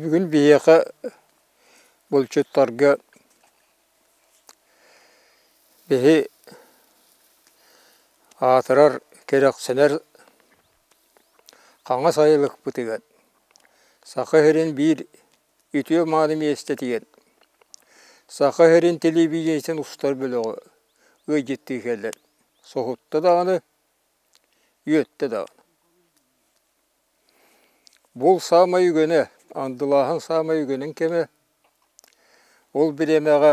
Бүгүн биһиэхэ булчуттарга биһи аатырар, кэрэхсэнэр хаҥас айылыкпытыгар Саха сирин биир үтүө мааны миэстэтигэр Саха сирин телевидениетин устар бөлөҕө ыалдьыттыы кэлэр. Соһутта даҕаны, үөттэ даҕаны. Бул саамай үгэнэ, андылааһын саамай үгэнин кэмэ. Ол бириэмэҕэ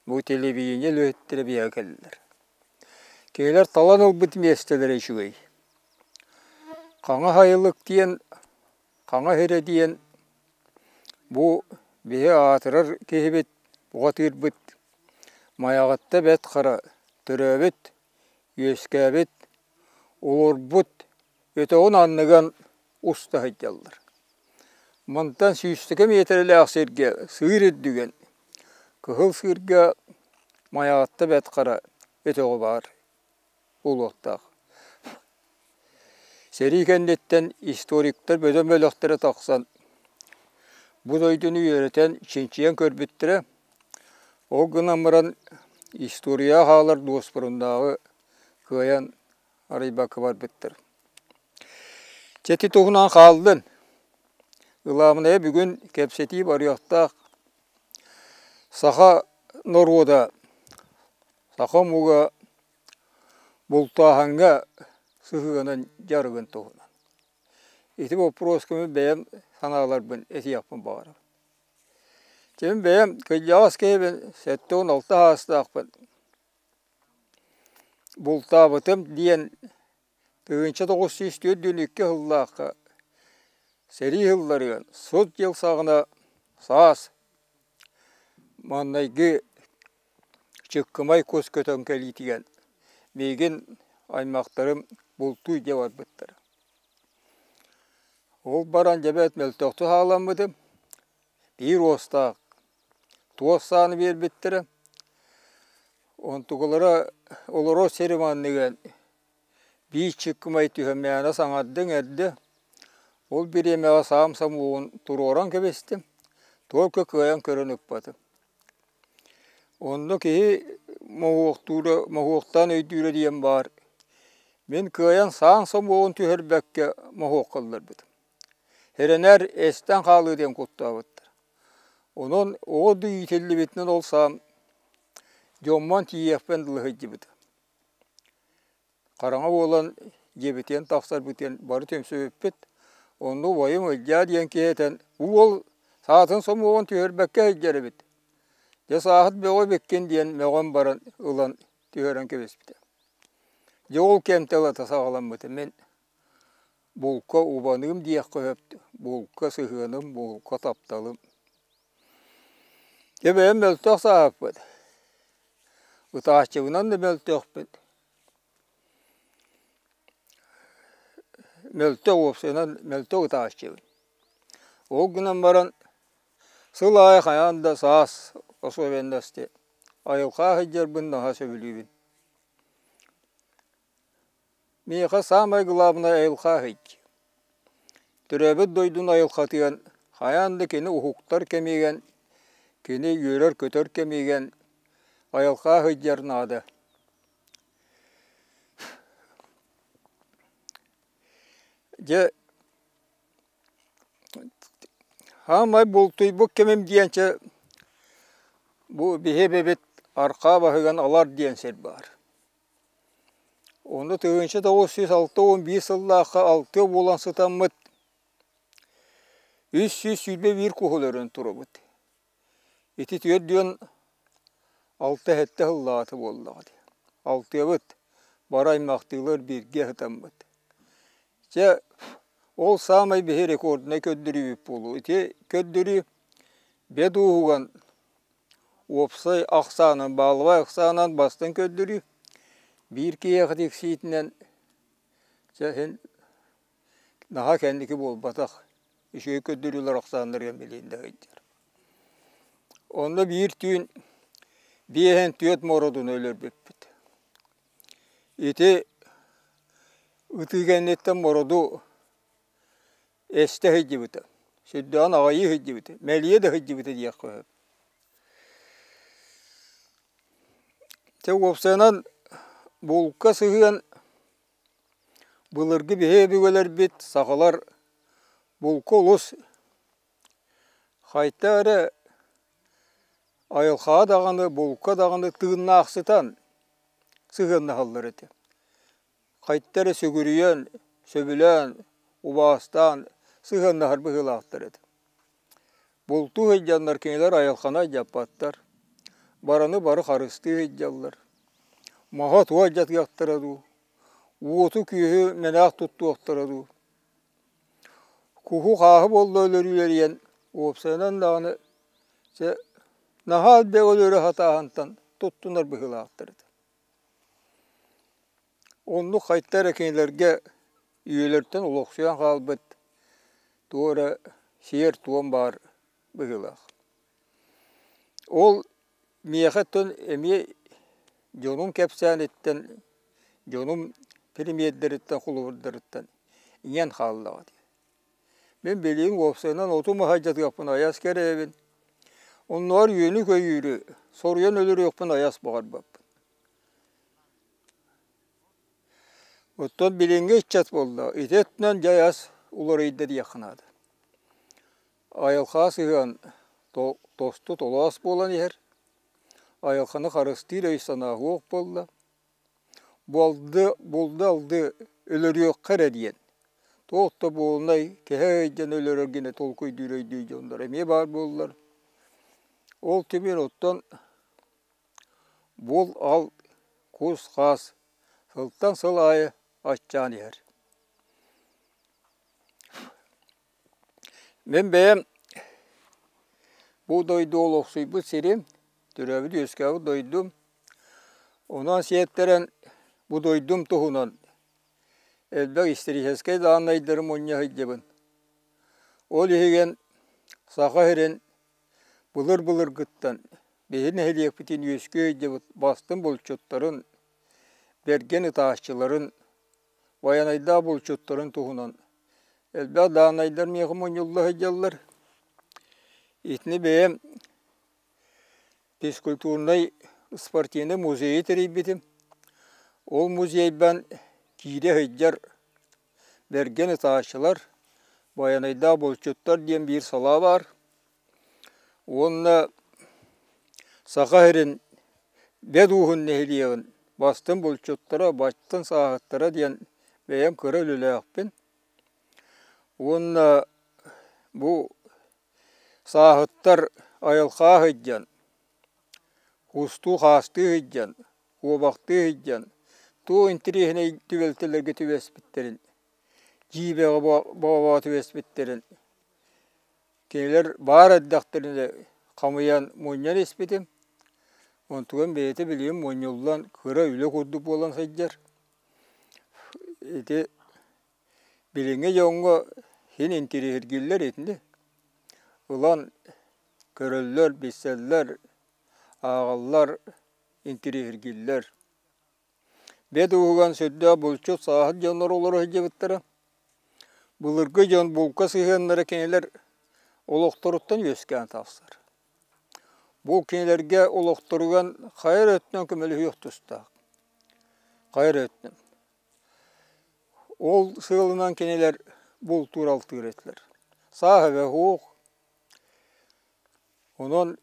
бу телевидение үлэһиттэрэ биһиэхэ кэллилэр. Кинилэр талан ылбыт миэстэлэрэ үчүгэй. Хаҥа Хайылык диэн, Хаҥа сирэ диэн бу биһи аатырар киһибит, уҕатыырбыт Майаҕатта Бэрт Хара төрөөбүт, үөскээбит, олорбут өтөҕүн анныган уста сылдьаллар. Мантан сүүстэкэ миэтэрэлээх сиргэ сыыр үрдүгэн Кыһыл Сыырга Майаҕатта Бэрт Хара өтөҕө баар буолуохтаах. Сэрии кэнниттэн историктар бөдөҥ бөлөхтөрө тахсан бу дойдуну үөрэтэн, чинчийэн көрбүттэрэ. Ол гынан баран историяҕа хаалар дуоспуруннааҕы кыайан арыйбакка барбыттар. Чэ ити туһунан хааллын. Ылаамынайа бүгүн кэпсэтии барыахтаах. Саха норуота, саха омуга бултааһыҥҥа сыһыанын дьарыгын туһунан. Ити боппуруоска мин бэйэм санааларбын этиэхпин баҕарабын. Дьэ мин бэйэм кырдьаҕас киһибин, 76 саастаахпын. Бултаабытым диэн 1942 сыллаахха сэрии сылларыгар сут дьыл саҕана саас маҥнайгы Чыккымай кус көтөн кэлиитигэр миигин аймахтарым бултуу илдьэ барбыттара. Ол баран дьэ бэрт мөлтөхтүк хааламмытым. Биир уостаах туос сааны биэрбиттэрэ. Онтукалара олорор сирим анныгар биир чыккымай түһэн мээнэ саҥардыҥ эрдэ. Ол бириэмэҕэ саам сомуогун туруоран кэбистим. Только кыайан көрөн ыппатым. Онно киһи моһуохтуура, моһуохтаан өйдүүрэ диэн баар. Мин кыайан саан сомуогун түһэрбэккэ моһуокка ылларбытым. Эрэнэр эстэн хаалыы диэн куттаабыттар. Онон оҕо да иитиллибитинэн ол саам дьоммон тиийиэхпин дылы сылдьыбытым. Хараҥа буолан дьиэбитигэр тахсарбытыгар бары түмсүбүппүт. Онно убайым Ылдьаа диэн киһи этэн, уол саатын сомуогун түһэрбэккэ сылдьар эбит. Дьэ сааһыт бөҕө эбиккин диэн мөҕөн баран ылан түһэрэн кэбиспитэ. Дьэ ол кэмтэн ылата саҕаламмыта. Мин булка убаныым диэххэ сөп, булка сыһыаным, булка тапталым. Дьэ бэйэм мөлтөх сааһыппыт. Ытааччыбынан да мөлтөхпүт. Мөлтөх уопсайынан мөлтөх ытааччыбын. Ол гынан баран сыл аайы хайаан да саас особенности айылҕа сылдьарбын наһаа сөбүлүүбүн. Миэхэ саамай главное айылҕа сылдьыы. Төрөөбүт дойдун айылҕатыгар хайаан да кини уһуктар кэмигэр, кини үөрэр-көтөр кэмигэр айылҕа сылдьар наада. Дьэ, саамай бултуйбут кэмим диэн чэ бу биһи эбэбит Архаа баһыган Алар диэн сир баар. Ону 1961 сыллаахха алтыа буолан сытаммыт 321 куһу өлөрөн турабыт. Ити 46-7 сыллаата буоллаҕа дии. Алтыабыт, бары аймахтыылар бииргэ сытаммыт. Чэ, ол саамай биһи рекордунай көрдөрүүбүт буолуо. Ити көрдөрүү бэт ууһуган уопсай ахсаанын, баалабай ахсаанынан бастыҥ көрдөрүү. Биир киһиэхэ тиксиитинэн чэ син наһаа кэнники буолбатах. Үчүгэй көрдөрүүлэр ахсааннарыгар билиннэ сылдьар. Онно биир түүн 54 мородуну өлөрбүппүт. Ити ытыы кэнниттэн мороду эстэ сылдьыбыта. Сүрдээҕин аҕыйыы сылдьыбыта, мэлийэ да сылдьыбыта диэххэ сөп. Дьэ уопсайынан булка сыһыан былыргы биһи өбүгэлэрбит сахалар булка олус хайта эрэ айылҕаҕа даҕаны, булка даҕаны тыыннаахсытан сыһыаннаһаллар этэ. Хайта эрэ сүгүрүйэн, сөбүлээн, убаастаан сыһыаннаһар быһыылаахтар этэ. Бултуу сылдьаннар кинилэр айылҕаны алдьаппаттар, барыны бары харыстыы сылдьаллар. Маһа туох алдьатыахтара дуу, уоту-күөһү мэнээх туттуохтара дуу. Куһу-хааһы буолла өлөрүүлэрийэн, уопсайынан даҕаны дьэ наһаа элбэх өлөрө сатааһынтан туттунар быһыылаахтар этэ. Оннук хайта эрэ кинилэргэ үйэлэртэн олохсуйан хаалбыт туох эрэ сиэр-туом баар быһыылаах. Ол миэхэ оттон эмиэ дьонум кэпсээниттэн, дьонум премьердэриттэн, холобурдарыттан иҥэн хааллаҕа дии. Мин билигин уопсайынан оту-маһы алдьатыахпын айас кэрэйэбин. Оннооҕор үөнү-көйүүрү соруйан өлөрүөхпүн айас баҕарбаппын. Оттон билиҥҥи ыччат буолла, ити өттүнэн дьэ айас уларыйда диэххэ наада. Айылҕа сыһыан тосту толоос буолан иһэр, айылҕаны харыстыыр өй-санаа суох буолла. Булду булду-алды өлөрүөххэ эрэ диэн, туох да буолунай кэһэ өйдөн өлөрөр гына толкуйдуур өйдүүр дьоннор эмиэ баар буоллар. Ол түмүгэр оттон Бул-ал, кус-хаас сылтан сыл аайы аччаан иһэр. Мин бэйэм бу дойду олохсуйбут сирим, төрөөбүт-үөскээбит дойдум. Онон сиэттэрэн бу дойдум туһунан элбэх историческай дааннайдары мунньа сылдьабын. Ол иһигэн Саха сирин Былыр-былыргыттан биһи нэһилиэкпитин үөскүү сылдьыбыт бастыҥ булчуттарын, бэргэн ытааччыларын, байанайдаах булчуттарын туһунан элбэх дааннайдар миэхэ мунньулла сылдьаллар. Итини бэйэм физкультурнай спортивнай музейы тэрийбитим. Ол музейбан киирэ сылдьар Бэргэн ытааччылар, Байанайдаах булчуттар диэн биир салаа баар. Уонна Саха сирин Бэт ууһун нэһилиэгин бастыҥ булчуттара, бастыҥ сааһыттара диэн бэйэм кыра үлэлээхпин. Уонна бу сааһыттар айылҕа сылдьан, кустуу-хаастыы сылдьан, куобахтыы сылдьан туох интэриэһинэй түбэлтэлэргэ түбэспиттэрин, дьиибэҕэ бобо түбэспиттэрин кинилэр баар эрдэхтэринэ хамыйан мунньан испитим. Онтугам бэйэтэ билигин мунньуллан кыра үлэ курдук буолан сылдьар. Ити билиҥҥи дьоҥҥо син интэриэһиргииллэр итини. Ылан көрөллөр, билсэллэр, ааҕаллар, интэриэһиргииллэр. Бэт уһуган сүрдээх булчут сааһыт дьоннор олоро сылдьыбыттара. Былыргы дьон булка сыһыаннара кинилэр олохторуттан үөскээн тахсар. Бу кинилэргэ олохторугар хайа эрэ өттүнэн көмөлөһүөх тустаах. Хайа эрэ өттүнэн. Ол сыалынан кинилэр бултуур-алтыыр этилэр. Сааһа суох. Онон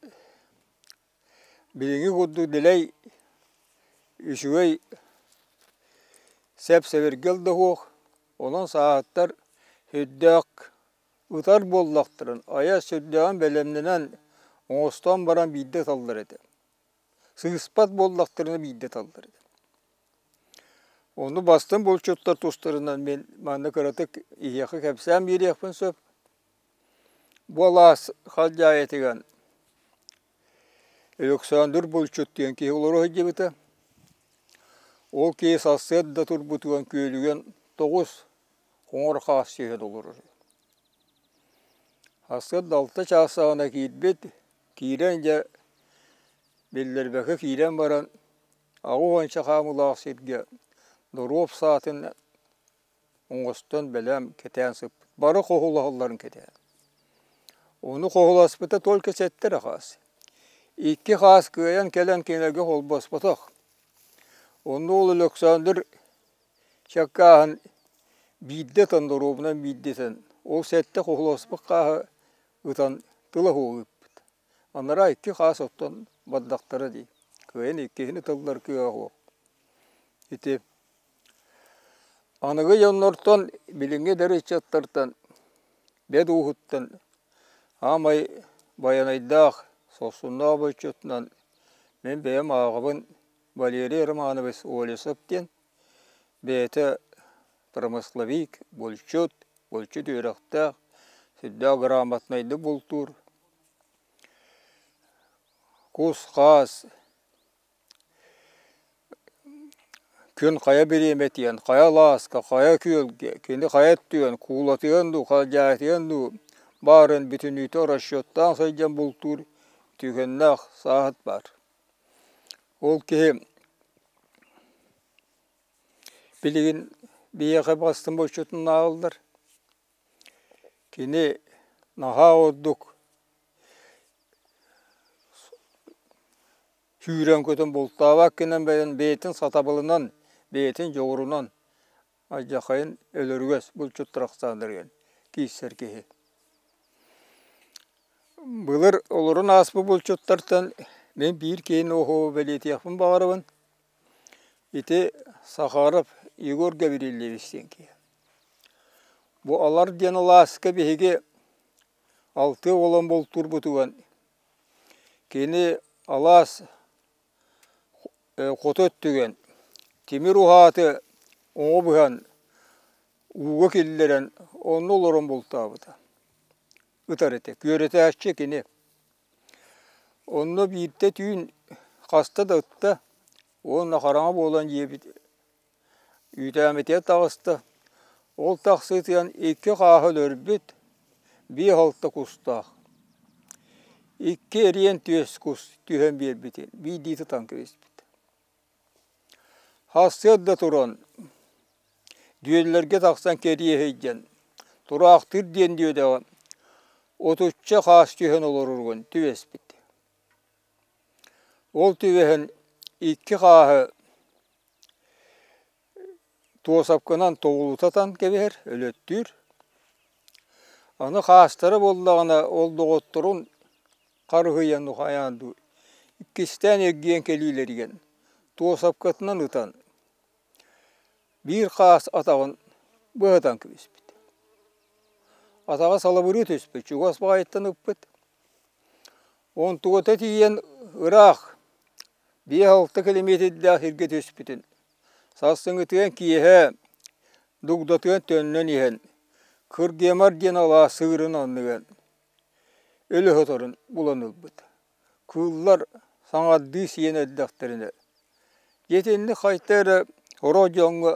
Билиҥҥи курдук дэлэй үчүгэй сэп-сэбиргэл да суох, онон сааһыттар сүрдээх ытар буоллахтарын айа сүрдээҕин бэлэмнэнэн оҥостон баран биирдэ ыталлар этэ. Сыыспат буоллахтарына биирдэ ыталлар этэ. Ону бастыҥ булчуттар тустарынан мин манна кыратык эһиэхэ кэпсээн биэриэхпин сөп. Бу алаас халдьаайытыгар Александр Булчут диэн киһи олоро сылдьыбыта. Ол киһи сарсыарда турбутугар күөлүгэр тоҕус хоҥор хаас түһэн олорор. Сарсыарда алта чаас саҕана киирбит, киирэн дьэ биллэрбэккэ киирэн баран аҕыс уонча хаамыылаах сиргэ доруоп саатын оҥостон бэлэм кэтээн сыппыт. Бары хоһулаһалларын кэтээн. Ону хоһуласпыта только сэттэ эрэ хаас. Икки хаас кыайан кэлэн кинилэргэ холбоспотох. Онно ол Өлөксөөндүр чаккааһын биирдэ ытан доруобунан биирдэ ытан ол сэттэ хоһуласпыт хааһы ытан тыла суох ыыппыт. Анараа икки хаас оттон бардахтара дии. Кыайан иккиһин ытыллар кыаҕа суох. Ити Аныгы дьоннортон, билиҥҥи эдэр ыччаттартан, бэт ууһуттан аамай байанайдаах, сорсуннаах боччутунан мин бэйэм ааҕабын Валерий Романович Олесов диэн бэйэтэ промысловик, булчут, булчут үөрэхтээх, сүрдээх грамотнайдык бултуур, кус-хаас Күн хайа бириэмэтигэр, хайа алааска, хайа күөлгэ, кини хайа өттүгэр куулатыан дуу, халдьаайытыан дуу баарын бүтүннүүтэ расчеттаан сылдьан бултуур түгэннээх сааһыт баар. Ол киһи билигин биһиэхэ бастыҥ булчутун ааҕыллар. Кини наһаа ордук сүүрэн-көтөн бултаабат гынан баран бэйэтин сатабылынан, бэйэтин дьоҕурунан алдьархайын өлөрүгэс булчуттар ахсааннарыгар киирсэр киһи. Былыр олорон ааспыт булчуттартан мин биир киһини оһуобу бэлиэтиэхпин баҕарабын. Ити Сахаров Егор Гаврильевич диэн киһи. Бу Алар диэн алааска биһиги алтыа буолан бултуурбутугар кини алаас хоту өттүгэр тимир уһааты оҥо быһан ууга киллэрэн онно олорон бултаабыта. Ытар этэ. Күөрэтээччи кини. Онно биирдэ түүн хаста да ытта уонна хараҥа буолан дьиэбит үүтээммитигэр таҕыста. Ол тахсыытыгар икки хааһы өлөрбүт, биэс-алта кустаах. Икки эриэн түөс кус түһэн биэрбитин биирдии тутан кэбиспит. Сарсыарда туран Дүөллэргэ тахсан кэриэһэйдэн, тураахтыыр диэн диэтэҕин, отучча хаас түһэн олороргун түбэспит. Ол түбэһэн икки хааһы туосапканан тоҕулутатан кэбиһэр, өлөттүүр. Аны хаастара буоллаҕына ол доҕотторун харыһыйан хайаан дуу иккистээн эргийэн кэлиилэригэр туосапкатынан ытан Биир хаас атаҕын быһытан кэбиспит. Атаҕа салыбырыы түспүт, чугас баҕайыттан ыппыт. Онтугата тиийэн ыраах биэс-алта килэмиэтирдээх сиргэ түспүтүн, сарсыҥҥытыгар киэһэ дугдатыгар төннөн иһэн, Кыргыамар диэн алаас сыырын анныгар өлө сытарын булан ылбыт. Кыыллар саҥардыы сиэн эрдэхтэринэ, итинник хайта эрэ сорох дьоҥҥо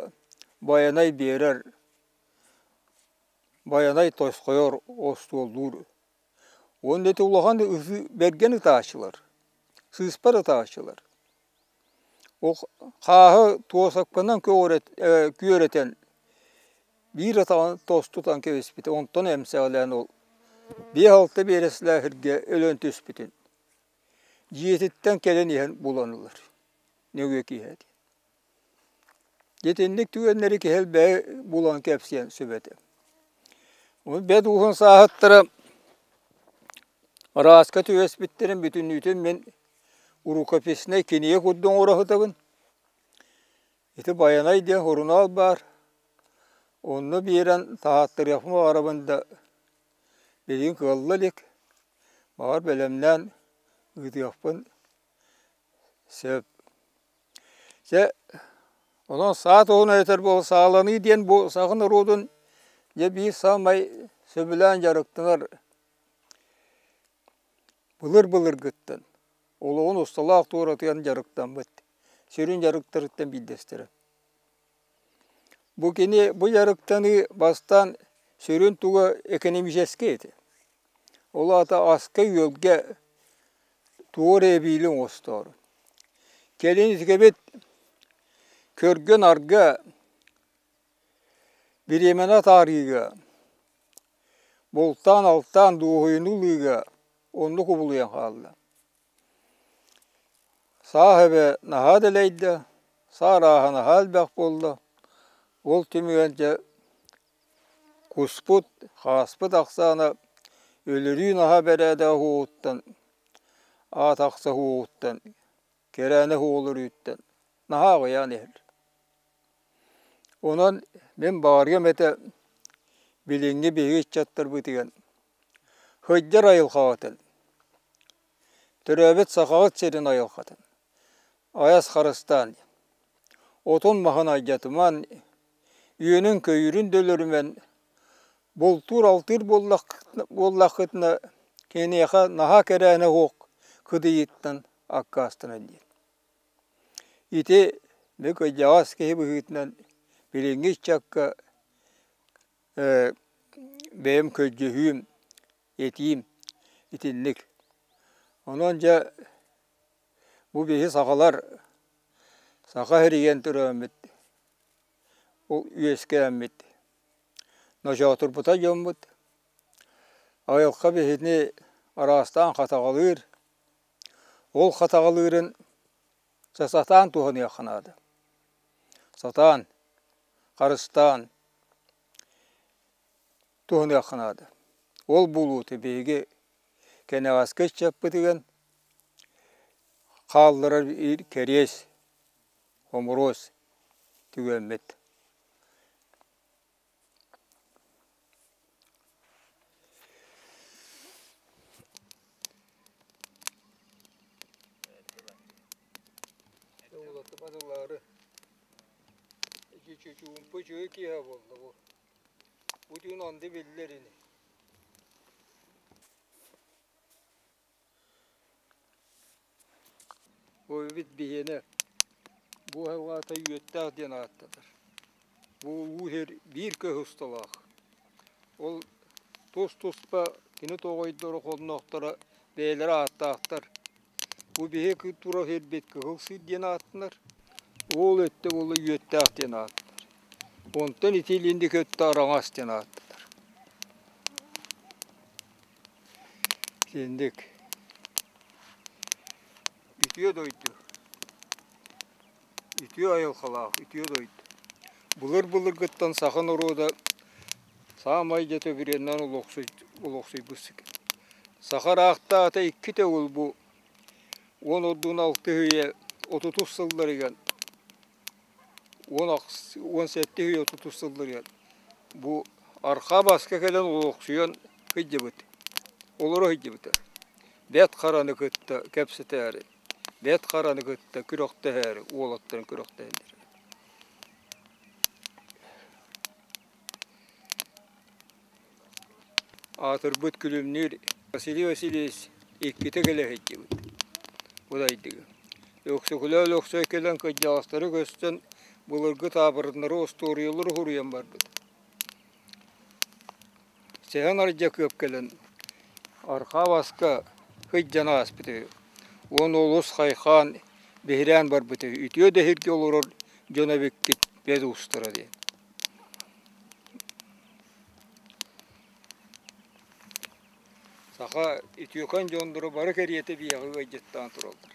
Байанай биэрэр, Байанай тосхойор, остуоллуур. Уонна ити улахан бэргэн ытааччылар, сыыспар ытааччылар. Ол хааһы туосапканан күөрэтэн биир атаҕын тостутан кэбиспитэ, онтон эмсэҕэлээн ол биэс-алта биэрэстэлээх сиргэ өлөн түспүтүн дьиэтиттэн кэлэн иһэн булан ылар нөҥүө киэһэ Итинник түгэннэри киһи элбэҕи булан кэпсиэн сөп этэ. Бэт ууһун сааһыттара арааска түбэспиттэрин бүтүннүүтүн мин рукописнай кинигэ курдук оҥоро сытабын. Ити Байанай диэн сурунаал баар. Онно биэрэн таһааттарыахпын баҕарабын да, билигин кыалла илик. Баҕар бэлэмнээн ыытыахпын сөп. Дьэ, онон саа туһунан этэр буол сааланыы диэн бу саха норуотун дьэ биир саамай сөбүлээн дьарыктанар былыр-былыргыттан олоҕун усталаах туоратыгар дьарыктаммыт сүрүн дьарыктарыттан биирдэстэрэ. Бу кини бу дьарыктаныы бастаан сүрүн туга экономическэй этэ. Ол аата аска-үөлгэ тугу эрэ эбиили оҥостоору. Кэлин итигэбит көргө-нарга, бириэмэни атаарыыга. Бултаан-алтаан дуоһуйууну ылыыга оннук кубулуйан хаалла. Саа эбэ наһаа дэлэйдэ, саа арааһа наһаа элбэх буолла. Ол түмүгэр дьэ куспут, хааспыт ахсаана өлөрүү наһаа бэрээдэгэ уһуоҕуттан, аат ахса уһуоҕуттан, кэрээнэ уһуоҕуларыыттан наһаа аҕыйаан иһэр. Онон мин баҕарыам этэ билиҥҥи биһиги ыччаттарбытыгар сылдьар айылҕаҕытын, төрөөбүт Сахаҕыт сирин айылҕатын айас харыстаан, отун-маһын алдьатыман, үөнүн-көйүүрүн да өлөрүмэн, бултуур-алтыыр буоллаххытына киниэхэ наһаа кэрээнэ суох кыдыйыыттан аккаастанан диэн. Ити бу кырдьаҕас киһи быһыытынан билиҥҥи ыччакка бэйэм көрдөһүүм, этиим итинник. Онон дьэ бу биһи сахалар саха сиригэр төрөөммүт, үөскээммит, ночоотурбута дьоммут айылҕа биһини араастаан хатаҕалыыр, Ол хатаҕалыырын сатаан туһаныахха наада. Сатаан, харыстаан туһаныахха наада. Ол буолуута биһиги кэнэҕэски ыччаппытыгар хаалларар кэриэс, хомуруос түгэммит. Чуумпу үчүгэй киэһэ буолла бу. Бу түүн онду биллэр ини. Бу эбит биһиэнэ бу аата Үөттээх диэн ааттанар. Бу уу иһэр биир көс усталаах. Ол тус-туспа кини тоҕойдоро, хоннохторо бэйэлэрэ ааттаахтар. Бу биһиги тура иһэрбит Кыһыл Сыыр диэн ааттанар. Ол өттө буолла Үөттээх диэн ааттанар. Онтон ити илиндик өттө Араҥас диэн ааттанар. Итинник үтүө дойду, үтүө айылҕалаах үтүө дойду. Былыр-былыргыттан саха норуота саамай дьэ төбүрүөннээн олохсуйбут сирэ. Саха ыраахтаата икки төгүл бу уон ордуун алтыс үйэ отутус сылларыгар 17 үйэ 30 сылларыгар бу Архаа Баска кэлэн олохсуйан сылдьыбыт, олоро сылдьыбыта. Бэрт Хараны кытта кэпсэтээри, Бэрт Хараны кытта күрэхтэһээри уолаттарын күрэхтэһэллэр. Аатырбыт Күлүмнүүр Василий Васильевич иккитэ кэлэ сылдьыбыт Удайдыга. Өксөкүлээх Өлөксөй кэлэн кырдьаҕастары көстөн былыргы таабырыннары, остуоруйалары суруйан барбыт. Сэһэн Ардьакыап кэлэн Архаа Баска сылдьан ааспыт үһү. Уонна олус хайхаан, биһирээн барбыт үһү. Үтүө да сиргэ олорор дьон эбиккит, бэт уустара диэн. Саха үтүөкэн дьонноро бары кэриэтэ биһиэхэ ыалдьыттаан тураллар.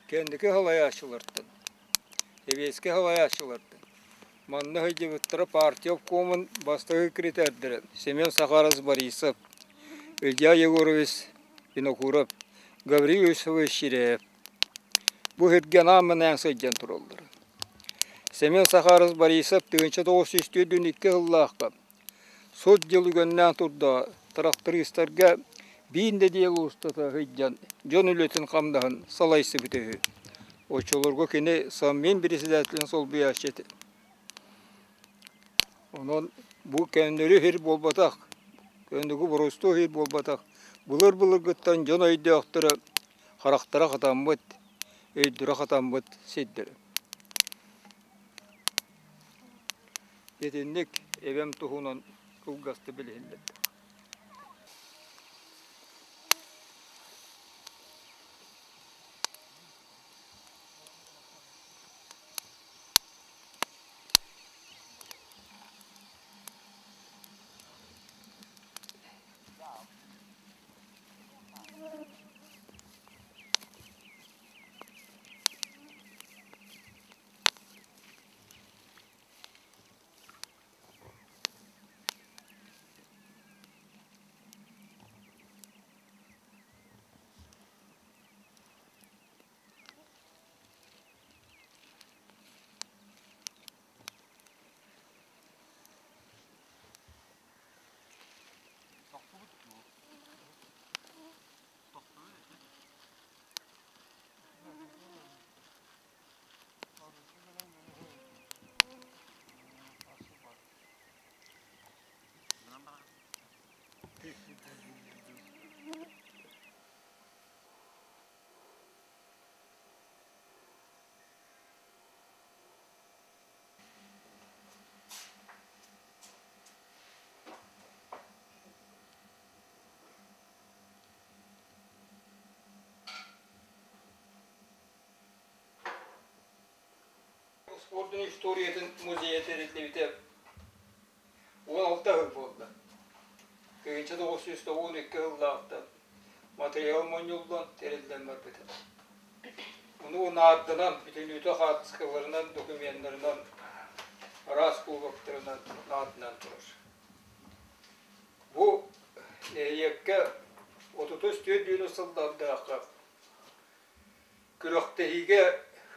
Кэнники салайааччылартан, сэбиэскэй салайааччылартан манна сылдьыбыттара партия обкомун бастакы секретарьдара Семен Сахарович Борисов, Илья Егорович Винокуров, Гаврил Иосифович Ширяев Бу сиргэ анаан-минээн сылдьан тураллар. Семен Сахаров Борисов 1942 сыллаахха сут дьыл үгэннээн турда тырахтарыыстарга биир нэдиэлэ устата сылдьан дьон үлэтин-хамнаһын салайсыбыта үһү. Оччолорго кини Совмин председателин солбуйааччы этэ. Онон бу көннөрү сир буолбатах, көннүгү боростуой сир буолбатах. Былыр-былыргыттан дьон өйдөөхтөрө харахтара хатаммыт, өйдөрө хатаммыт сирдэрэ. Итинник эбэм туһунан кылгастык билиһиннэрдим. спордун историятын музейа тэриллибитэ 16 сыл буолла. 1992 сыллаахтан материал мунньуллан, тэриллэн барбыта. Ону наарданан, бүтүннүүтэ хаартыскаларынан, докуменнарынан, араас кубоктарынан наарданан турар. Бу нэһилиэккэ 34 сыллардаахха күрэхтэһиигэ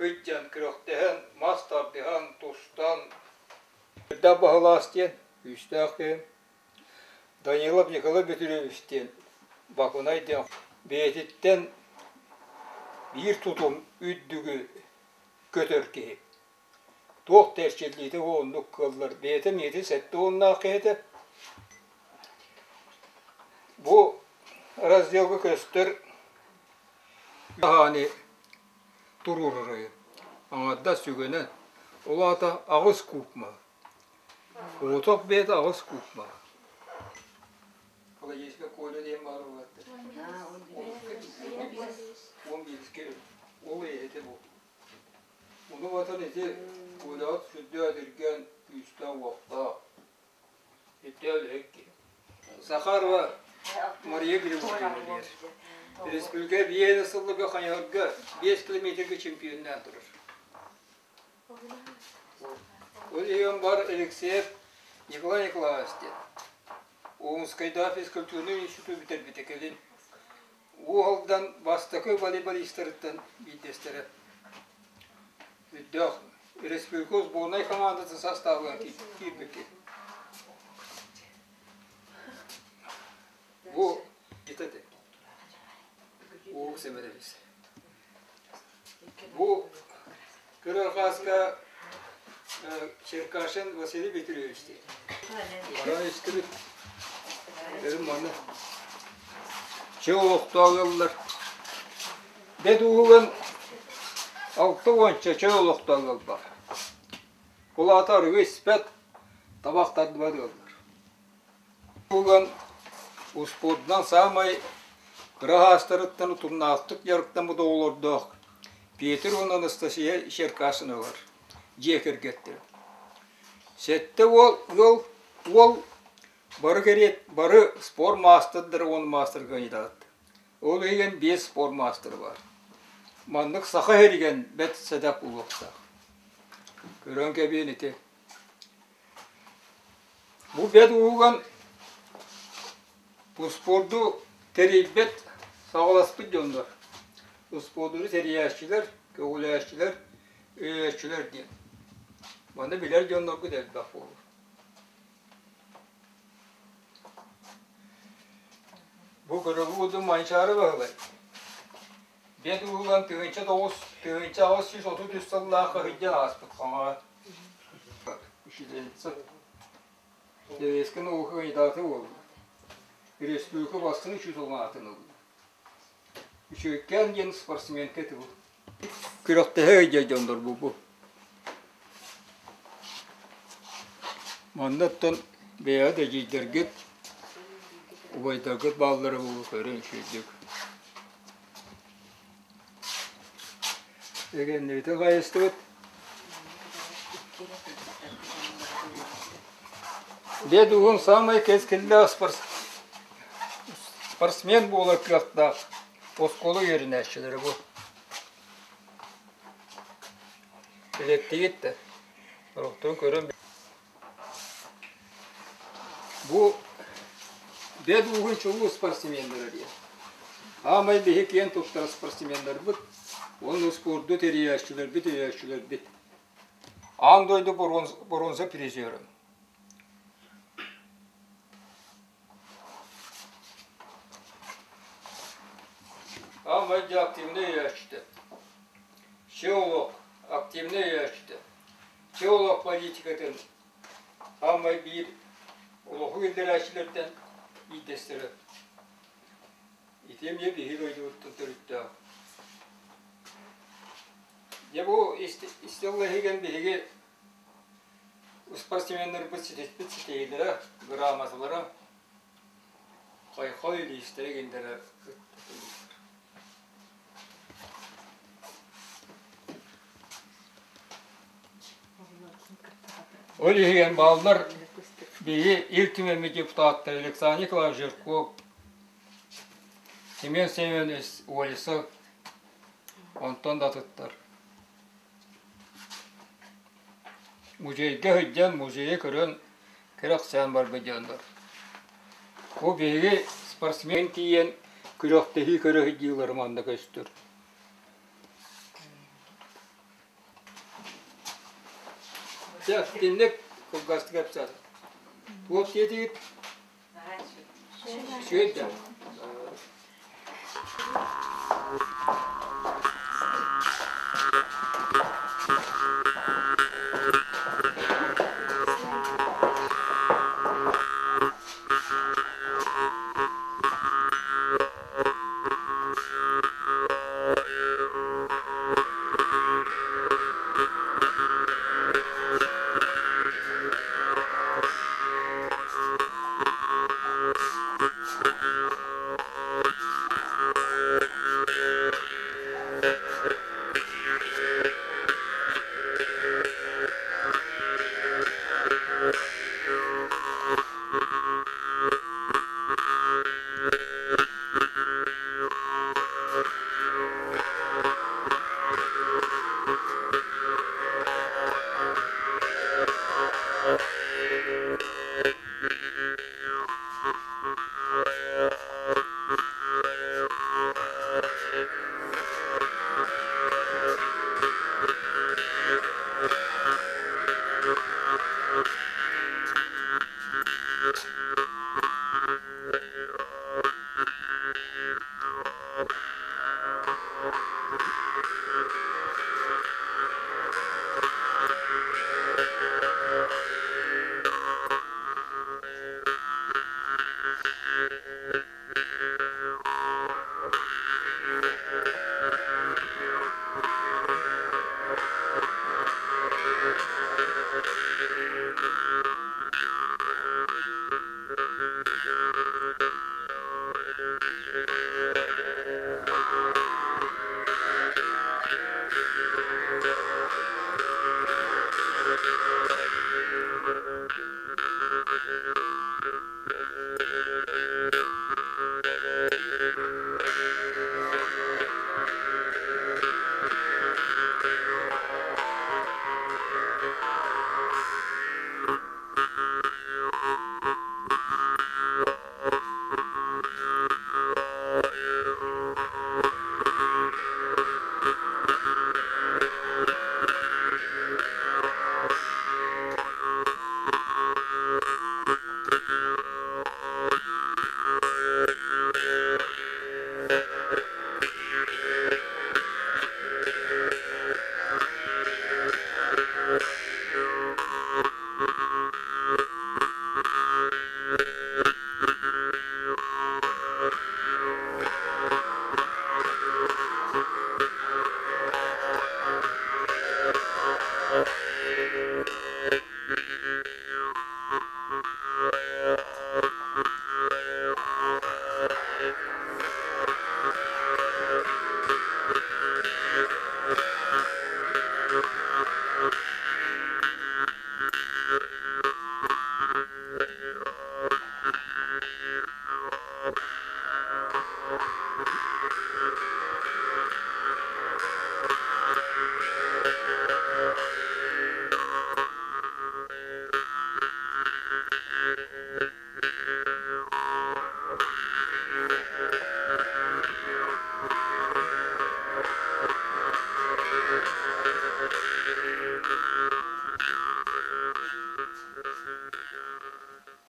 сылдьан, күрэхтэһэн, мас тардыһан, тустан Үрдээх Баһылаас диэн күүстээх киһи, Данилов Николай Петрович диэн Бакунай диэн бэйэтиттэн биир тутум үрдүгү көтөр киһи. Туох да эрчиллиитэ оннук кыаллар. Бэйэтэ миэтин сэттэ уоннаах киһи этэ. Бу разделга көстөр Хааны туруорар аҥардас сүгэнэн, ол аата 8 куб мал. Оҕотох бэйэтэ 8 куб мал. Флоечка Коля диэн баар буолаттар. Он биэскэ ол эһэтэ бу. Ону батан ити Коляҕыт сүрдээх түргэн, күүстээх-уохтаах. Захарова Мария Григорьевна диир. Республика биэс сылларга хайыһарга 5 километрга чемпионнаан турар. Ол иһин бар Алексеев Николай Николаевич диэн. Омскайдаах физкультурный институт бүтэрбитэ кэлин. Уу Алдан бастакы волейболистарыттан биирдэстэрэ. Үрдээх республика сборнай командатын састаабыгар киирбиккит. Бу итати. Уук сэмэрэбис. Бу көрөр хааска Черкашин Василий Петрович диэн. Баран истибит. Өрүм маны. Чэ олохтоох ыаллар. Бэт ууһуган алта уонча чөл олохтоох ыал баар. Ол аата арыгы испэт, табах тардыбат ыаллар. Ууган успуордунан саамай кыра аастарыттан утумнаахтык дьарыктаммыт оҕолордоох Петр уонна Анастасия Черкасиновалар дьиэ кэргэттэрэ. Сэттэ уол ыал уол бары кэриэт бары спорт маастардара уонна маастарга ыйдаат. Ол иһигэн биэс спорт маастара баар. Маннык саха иһигэн бэрт сэдэх буолуохтаах. Көрөн кэбиэн ити. Бу бэт ууган успуорду тэрийбэт саҕаласпыт дьоннор. Успуордуну тэрийээччилэр, көҕүлээччилэр, өйөөччүлэр диэн. Манна билэр дьонноргут элбэх буолуо. Бу көрөбү Манчаары Баһылай. Бэт уһулан 1009 1833 сыллаахха сылдьан ааспыт хаҥаҕа. Учительница. Сэбиэскэй наука кандидата буолла. Республика бастыҥ учууталын аатын ылла. Үчүгэйкээн диэн спортсменка этэ бу. Күрэхтэһэ ыйдьа дьоннор бу бу. Манна оттон бэйэҕит эдьиийдэргит, убайдаргыт бааллара буолуо көрөн үчүгэйдик. Эгэннибитин хайыстыбыт. Дед уһун саамай кэскиллээх спортсмен буолар кыахтаах оскуола үөрэнээччилэрэ бу. Билэттигит да, сорохторун көрөн Бу бэт ууһун чулуу спортсменнара диэн. Аамай биһи киэн туттар спортсменнарбыт уонна спорду тэрийээччилэрбит, өйөөччүлэрбит. Аан дойду боруонса призерын. Аамай дьэ активнай өйөөччүтэ. Чэ олох активнай өйөөччүтэ. Чэ олох политикатын Аамай биир олоҕу киллэрээччилэртэн биирдэстэрэ. Ити эмиэ биһиги дойдубуттан төрүттээх. Дьэ бу истиэл иһигэн биһиги спортсменнарбыт ситиспит ситиһиилэрэ, грамоталара, хайхал илиистэрэ кинилэрэ Ол иһигэр бааллар биһиги Ил Түмэммит депутаттара Александр Николаевич Жирков, Семен Семенович Олесов, онтон да атыттар. Музейга сылдьан, музейы көрөн, кэрэхсээн барбыт дьоннор. Бу биһиги спортсмен тиийэн күрэхтэһии көрө сылдьыылара манна көстөр. Дьэ, итинник кылгастык кэпсээн. Туох диэтигит? Үчүгэй да.